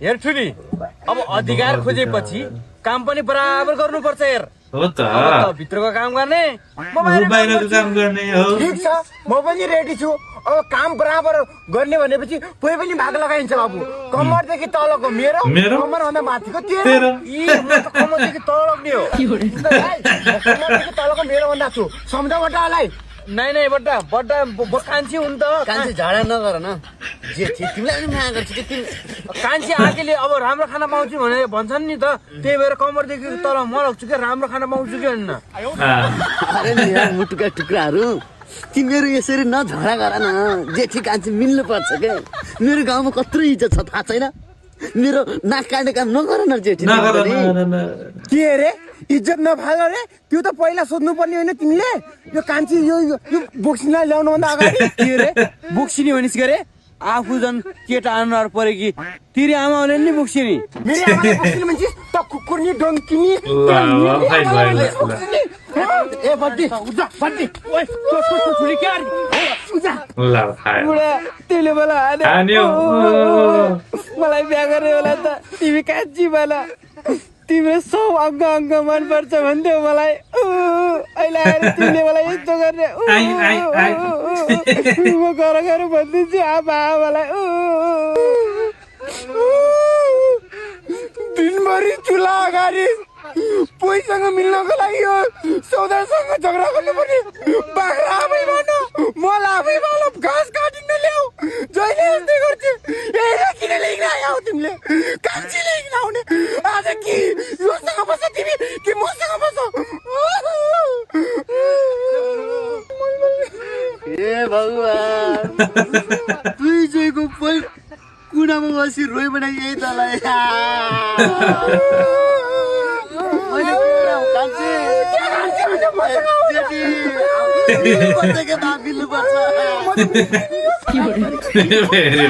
हेर ठुली अब अधिकार खोजेपछि काम पनि बराबर गर्नुपर्छ हेर हो त भित्रको काम गर्ने बाहिरको काम गर्ने हो ठिक छ म पनि रेडी छु अब काम बराबर गर्ने भनेपछि कोही पनि भाग लगाइन्छ बाबु कम्मरदेखि तलको मेरो कम्मरभन्दा माथिको तेरो कम्मरदेखि तल लाग्ने हो कम्मरदेखि तलको मेरो भन्दा छु सम्झ बट्टालाई नै बट्टा बट्टा कान्छी हुन् त कान्छी झाडा नगर न जे थिए तिमीलाई पनि माया गर्छु कि तिमी कान्छी आकेले अब राम्रो खाना पाउँछु भने भन्छन् नि त त्यही भएर कम्मरदेखि तल म लग्छु क्या राम्रो खाना पाउँछु कि भन्न अरे मेरा मुटुका टुक्राहरू तिमीहरू यसरी नझगडा गर न जेठी कान्छी मिल्नु पर्छ के मेरो गाउँमा कत्रो इज्जत छ थाहा छैन मेरो नाक काट्ने काम नगर न जेठी के अरे इज्जत नफाल रे त्यो त पहिला सोध्नु पर्ने होइन तिमीले यो कान्छी यो बोक्सीलाई ल्याउनु भन्दा अगाडि के अरे बोक्सिनी भनिस् गरे आफू झन् केटा अनुहार परे कि तिरी आमाले नि बोक्सिनी मेरो आमाले बोक्सिनी भन्छस् त कुकुर नि डङ्की ए बड्डी उजा बड्डी ओइ तो छुरी के उजा बुढा तिमीले मलाई हान्यो मलाई बिहा गर्ने बेला त तिमी कान्छी बेला तिम्रो सब अङ्ग मनपर्छ भन्थ्यौ मलाई अहिले आएर तिमीले मलाई यस्तो गर्ने म घर भनिदिन्छु आमालाई दिनभरि चुला अगाडि पैसँग मिल्नको लागि हो सौदासँग झगडा गर्नुपर्ने बाख्रा आफै भन मलाई आफै भन घाँस काटिन ल्याऊ जहिले यस्तै गर्छु किन लिएर आयौ तिमीले कान्छी लिएर आउने आज कि योसँग बस्छ तिमी कि मसँग बस्छ ए भगवान दुई जयको पल कुनामा बसी रोइ बनाइ यही तलाई भेरी